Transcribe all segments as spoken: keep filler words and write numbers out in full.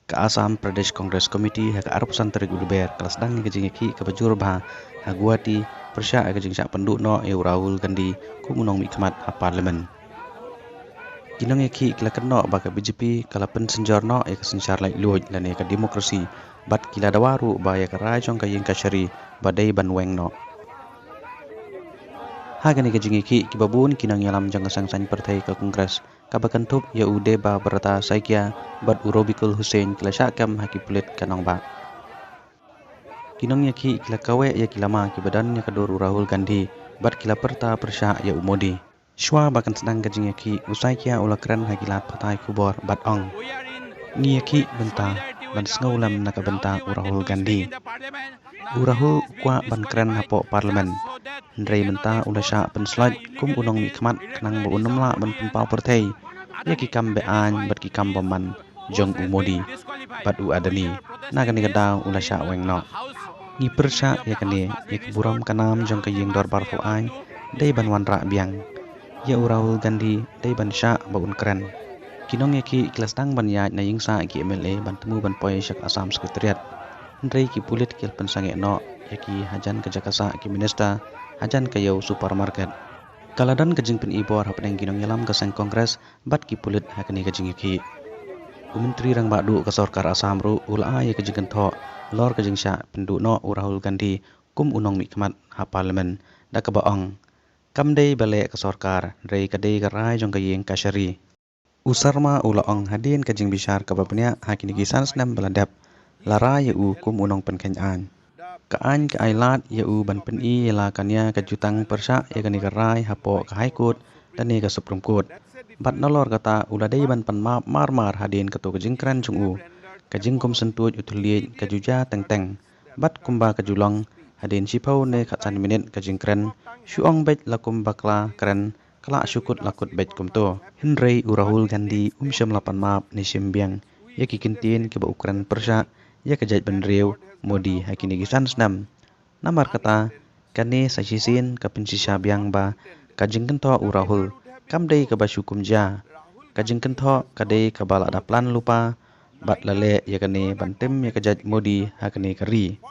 Ka Assam Pradesh Congress Committee ha ka arphew san tarik u Lber ka la sdang ïa ka jingïakhih kaba jur bha ha Guwahati pyrshah ïa ka jingshah pynduh noh ïa u Rahul Gandhi kum u nongmihkhmat ha Parliament. Ki nongïakhih ki la kynnoh ba ka B J P ka la pynsynjor noh ïa ka synshar laitluid lane ka demokrasi bad ki la dawa ruh ba ïa ka rai jong ka ïing kashari ba dei ban weng noh. Ha kane ka jingïakhih kiba bun ki nongïalam jong ka seng saiñ pyrthei ka Congress kaba kynthup ïa u Debabrata Saikia bad u Rabiul Hussain ki la shah kem ha ki pulit ka nongbah. Ki nongïakhih ki la kaweh ïa ki lama kiba don ïa ka dur u Rahul Gandhi bad ki la pyrta pyrshah ïa u Modi. Shuwa ba kan sdang ka jingïakhih u Saikia u la kren ha ki lad pathai khubor bad ong, ngi ïakhih mynta ban sngewlem na ka bynta u Rahul Gandhi. U Rahul u kwah ban kren hapoh Parliament, hynrei mynta u la shah pynsloit kum u nongmihkhmat khnang ba un ym lah ban pynpaw pyrthei ïa ki kam be-aiñ bad ki kam bymman jong u Modi bad u Adani. Na kane ka daw u la shah weng noh. Ngi pyrshah ïa kane, ïa ka burom ka nam jong ka ïing dorbar thaw aiñ dei ban wanrah biang. Ïa u Rahul Gandhi dei ban shah ba un kren. Ki nongïakhih ki la sdang ban ïaid na ïing sah ki M L A ban thmu ban poi sha ka Assam Secretariat. Hynrei ki pulit ki la pynsangeh noh ïa ki hajan ka jaka sah ki minister, hajan ka ïew supermarket. Ka la don ka jingpynibor hapdeng ki nongïalam ka seng Congress bad ki pulit ha kane ka jingïakhih. U Myntri Rangbah Duh ka sorkar Assam ruh u la ai ïa ka jingkynthoh halor ka jingshah pynduh noh u Rahul Gandhi kum u nongmihkhmat ha Parliament da kaba ong, kam dei ba leh ka sorkar, hynrei ka dei ka rai jong ka ïing kashari. U Sharma u la ong, hadien ka jingbishar kaba bniah ha kine ki san snem ba la dep, la rai ïa u kum u nongpynkheiñ aiñ. Ka aiñ ka ai lad ïa u ban pyni ïa la ka nia ka jutang pyrshah ïa kane ka rai hapoh ka High Court lane ka Supreme Court. Bad nalor kata u la dei ban pan map mar mar hadien kato ka jingkren jong u. Ka jingkum syntuid u thylliej ka ju jia teng teng. Bad kumba ka ju long, hadien shiphew ne khatsan minit ka jingkren, shu ong beit la kum bakla kren, ka la shu kut la kut beit kumto. Hynrei u Rahul Gandhi um shym la pan map ne shim biang ïa ki kyntien kiba u kren pyrshah ïa ka jaitbynriew Modi ha kine ki san snem. Namar kata, kane sa shisien ka pynshisha biang ba ka jingkynthoh u Rahul kam dei kaba shu kumjia. Ka jingkynthoh ka dei kaba la da plan lypa bad la leh ïa kane ban tim ïa ka jait Modi ha kane ka ri.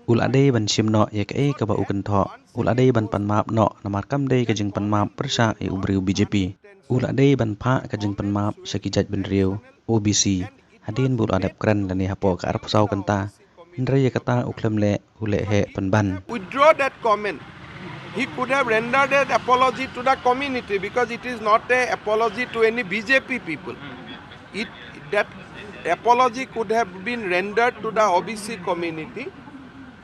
U la dei ban shim noh ïa kaei kaba u kynthoh, u la dei ban pan map noh, namar kam dei ka jingpan map pyrshah ïa u briew B J P. U la dei ban phah ka jingpan map sha ki jaitbynriew O B C hadien ba u la dep kren lane hapoh ka arphew saw kynta. Hynrei ïa kata u khlem leh, u leh heh pynban. Withdraw that comment. He could have rendered that apology to the community because it is not a apology to any B J P people. It, that apology could have been rendered to the O B C community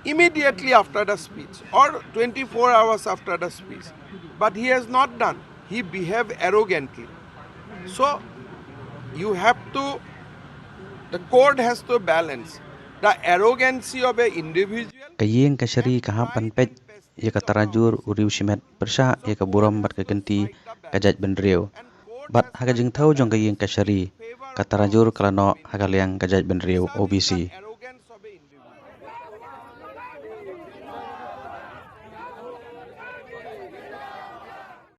immediately after the speech or twenty-four hours after the speech. But he has not done. He behaved arrogantly. So you have to, the court has to balance the arrogancy of a individual. Ka ïing kashari ka hap ban peit ïa ka tarajur u riewshimet pyrshah ïa ka burom bad ka kynti ka jaitbynriew. Bad ha ka jingthew jong ka ïing kashari, ka tarajur ka la noh ha ka liang ka jaitbynriew O B C.